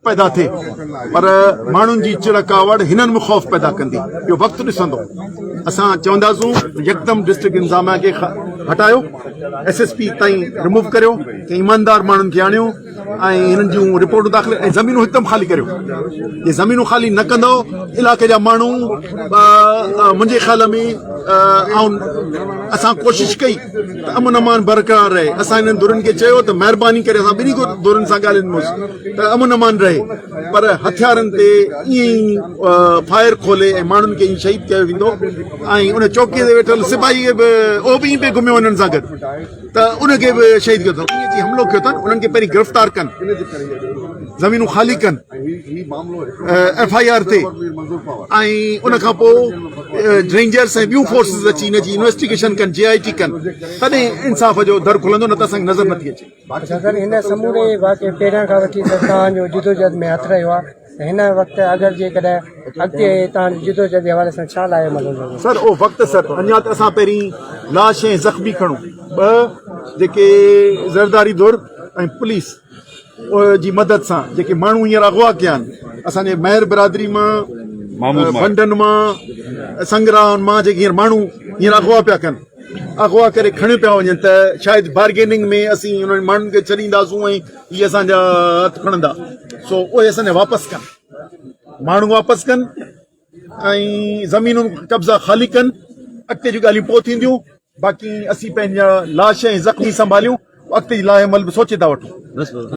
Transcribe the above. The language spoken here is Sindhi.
پيدا ٿئي پر ماڻهن جي چڙ ڪاوڙ هنن ۾ خوف پيدا ڪندي. اهو وقت ڏسندو. اسان چونداسون ته يڪدم ڊسٽرڪٽ انتظاميا کي هٽايو، ايس ايس پي تائين رموو ڪريو، ڪنهن ايماندار ماڻهن کي آڻيو ۽ هنن جون رپورٽون داخل ۽ زمينون هڪدم خالي ڪريو. جي زمينون خالي نه ڪندؤ علائقي جا ماڻهو منهنجي خيال ۾ آئون اسان ڪوشش ڪئي ته امن امان برقرار رهي. اسان انهن ڌرين کي چيو ته مهرباني ڪري اسان ٻنهي ڌرين سان ڳالهين ۾ ته امن امان رهي پر هٿيارن تي ائين ئي فائر کولي ۽ ماڻهن کي ائين شهيد ڪيو ويندو ۽ ان چوڪي تي ويٺل سپاهي کي به اهو به ائين پئي گهميو انهن سان گڏ ته ان کي به شهيد ڪيو اٿن. ائين اچي حملو ڪيو اٿن انهن کي پهرين گرفتار ڪن، زمينون خالي ڪن ايف I R تي ۽ ان کان پوء رينجرس ۽ ٻيون فورسز اچي ان جي انويسٽيگيشن ڪن، جي آء ٽي ڪن تڏهن انصاف جو در کلندو نه ته اسان کي نظر نٿي اچي. اچا سر هن سموري واقعي پهريان کان وٺي سر توهان جو جدوجهد ۾ هٿ رهيو آهي ته هن وقت اگر جيڪڏهن اڳتي توهان جي جدوجهد جي حوالي سان ڇا لاء عمل هوندو؟ سر اهو وقت سر اڃا ته اسان پهرين لاش ۽ زخمي کڻون ٻه جيڪي زرداري ڌر ۽ پوليس جي مدد سان جيڪي ماڻهو هينئر اغوا ڪيا آهن اسان جي مهر برادري مان ڀنڊن مان سنگراهن مان جيڪي هينئر ماڻهو هينئر اغوا پيا ڪن اغوا ڪري کڻي پيا وڃن ته شايد بارگيننگ ۾ اسين انهن ماڻهن کي ڇڏينداسون ۽ هي اسان جا هٿ کڻندا سو اهي اسان جا واپس ڪن ماڻهو واپس ڪن ۽ زمينن قبضا خالي ڪن اڳتي جون ڳالهيون پوء ٿينديون باقي اسين پنهنجا لاش ۽ زخمي سنڀاليون اڳتي جي لاء عمل به سوچي ٿا وٺون.